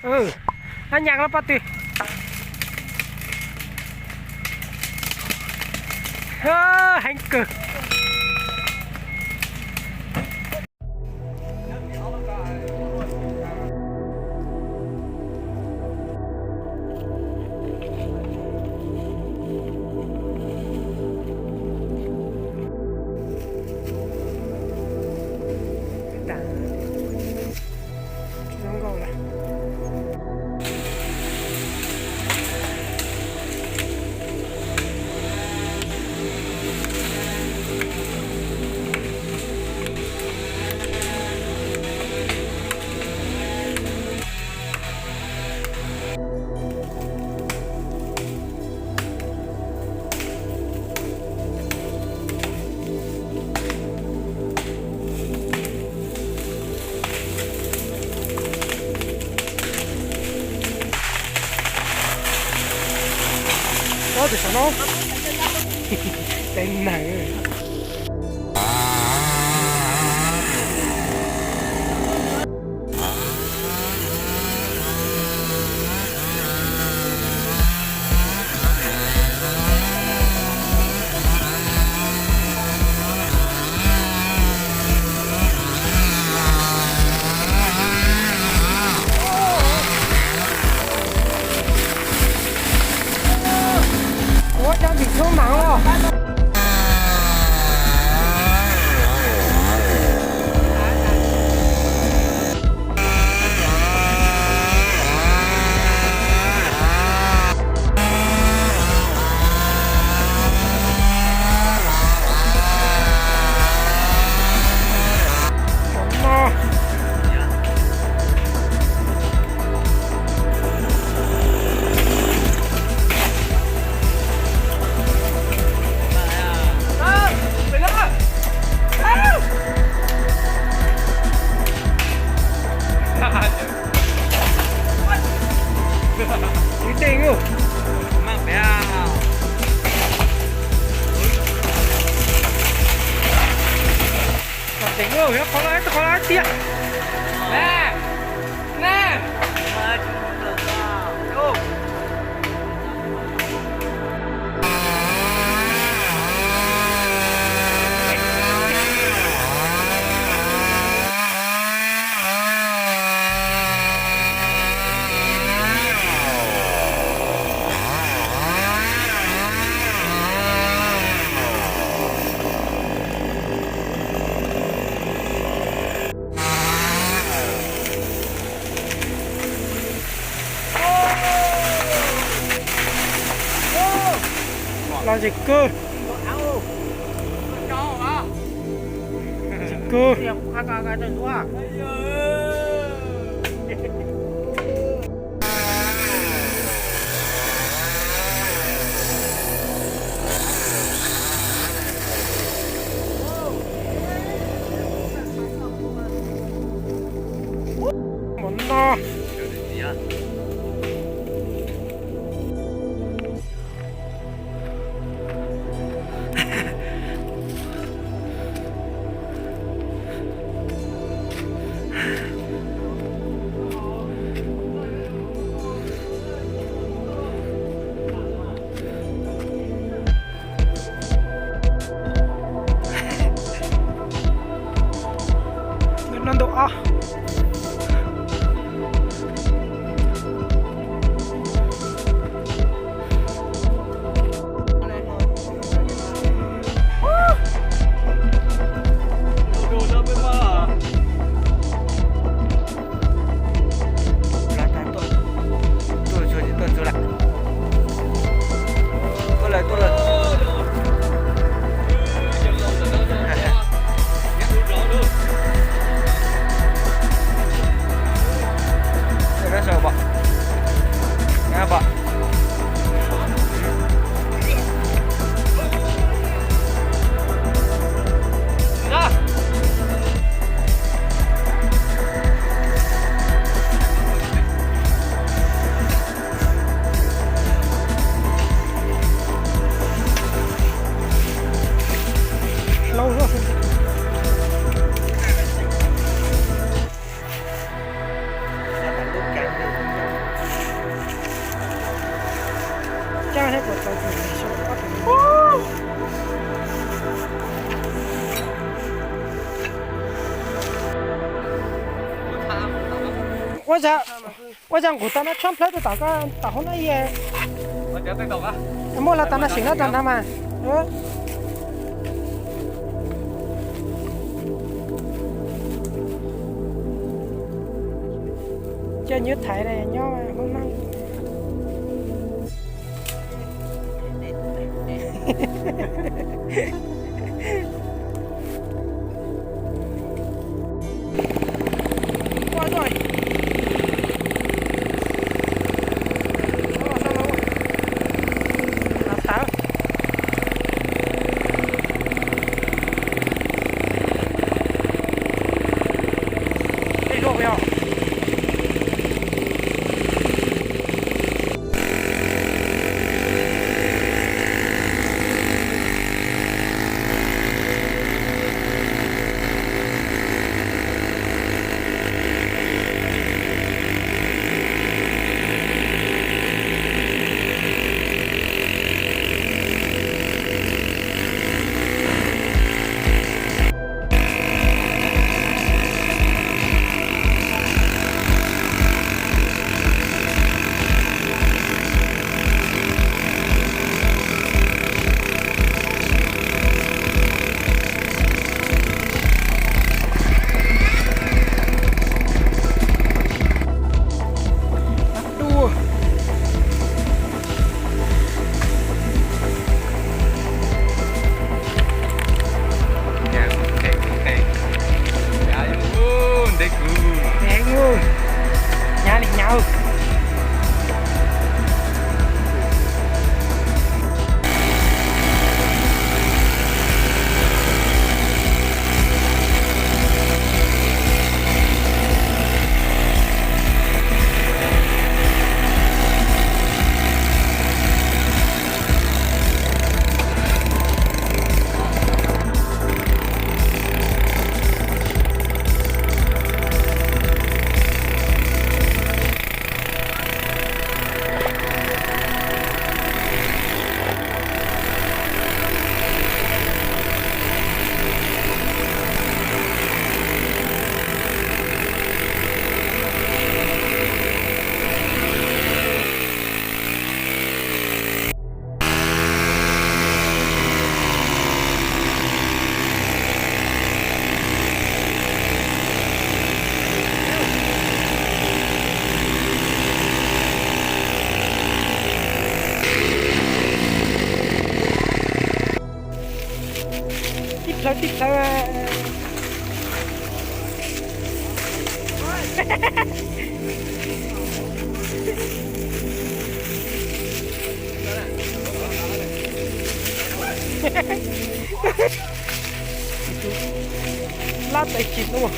Ab nyas los pab twg. Heev kawg. Tus saum no, tes neeg. Ua cov vim thoob mam los. Ib teej. Qhov lawv, qhov lawv tiag. Los ntses kawg. Ntses kawg. Mov no. No ntau os. Tuaj lawm, tuaj lawm, tuaj lawm. Ua cas nqus tau no tshob nplhawb rau tom koj tom hoob no ye? Muaj los tau no sim no rau no mas. Coj nyuj thaiv nyob hoob no. Hnyav li hnyav. Tib plhaw tib plhaw. Lab tes tsis hlub.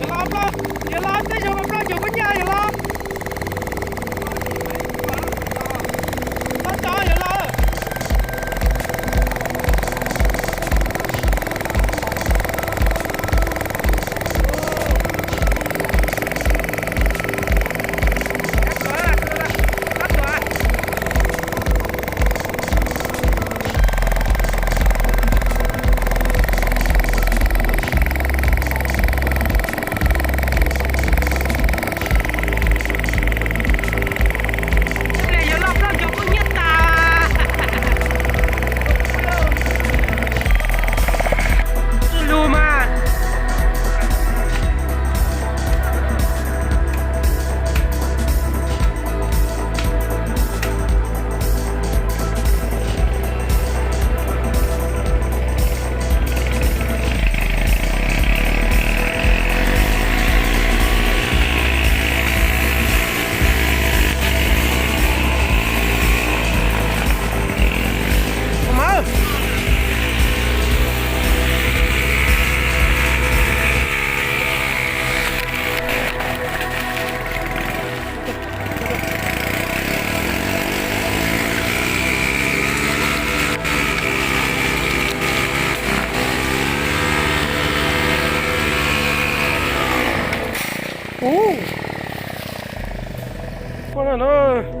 Yawg los, yawg los, tej zaum mas plaub caug kuv nyiaj yawg los. Los tso yawg los.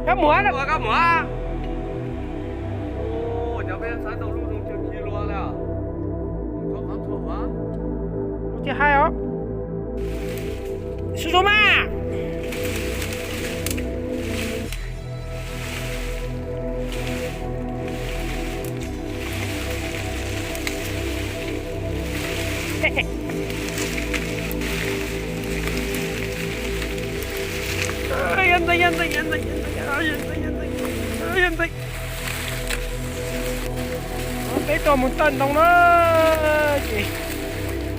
Kab muag, kab muag. Ua cas peb sawv tau lub zoo chaw khi lua li. Ua cas hais os. Sub sub mas. Peb tuaj mus tawm ntoo na, ces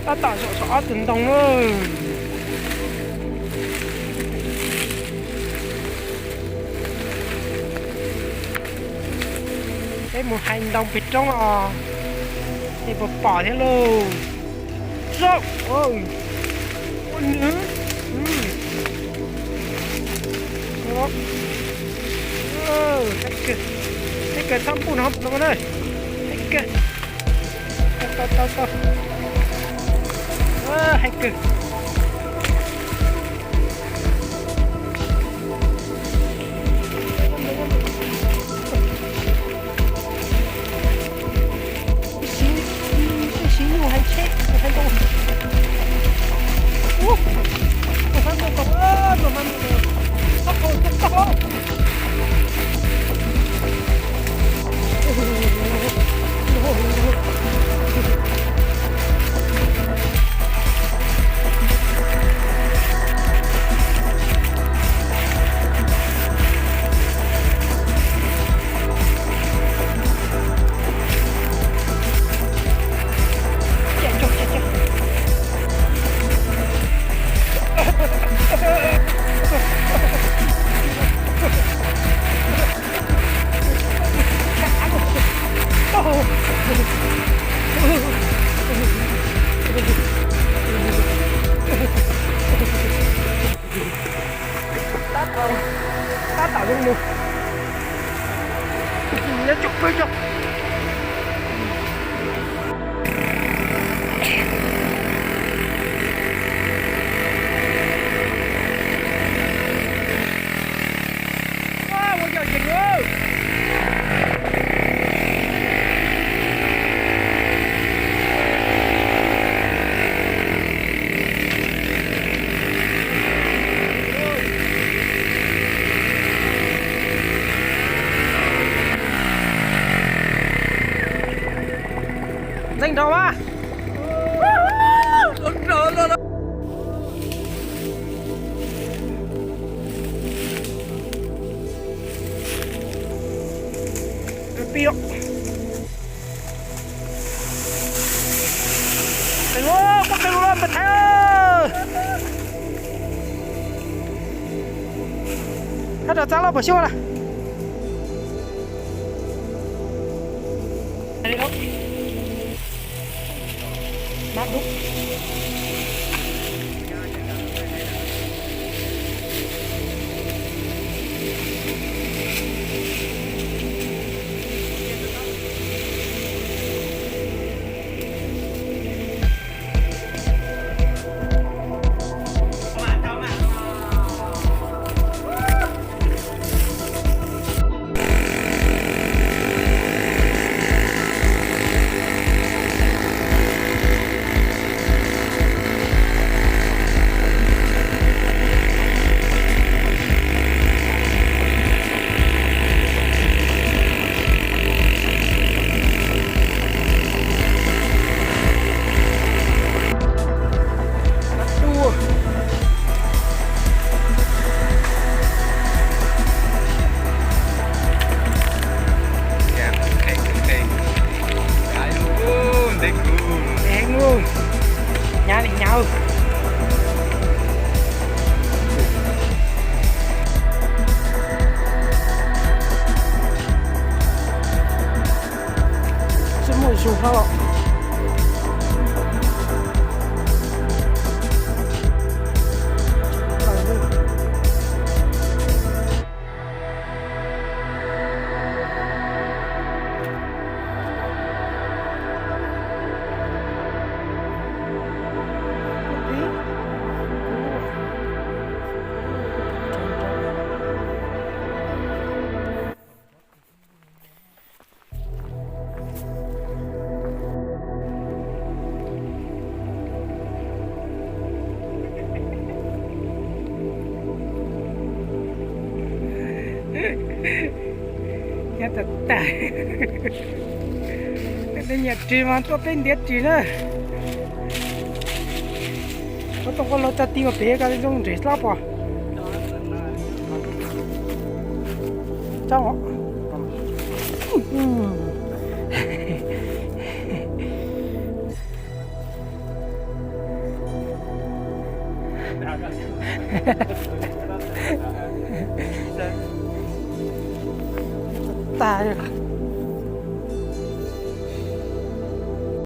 tab tom zaum saum ob tug ntoo na. Peb mus hais ntoo pem roob os, ces puas pom thiab lauj. Zoo, ua nws, heev kawg, txhob npuj no na, heev kawg. Tau, tau, tau. Heev kawg. Siv, siv nyuj heev tsheb, heev ntau. Ub, tus hmab ntoo kaus, tus hmab ntoo kaus. Tab tom, tab tom zoo mus. Nyob tsum pw cog. Ua yog yees. Ntxeev nrog mas. Pib, peb lub loj npawg Thaiv. Hab rov txaj loj puas xyuaj na. Hnyav li hnyav. Tsis muaj zug hlo. Nyob tag tag. Tej nyiam ris mas tuaj peb ntiav ris na. Ua tau nqua laug tsa ti ua pem ko zoo nres hlob pom. Tsob tag.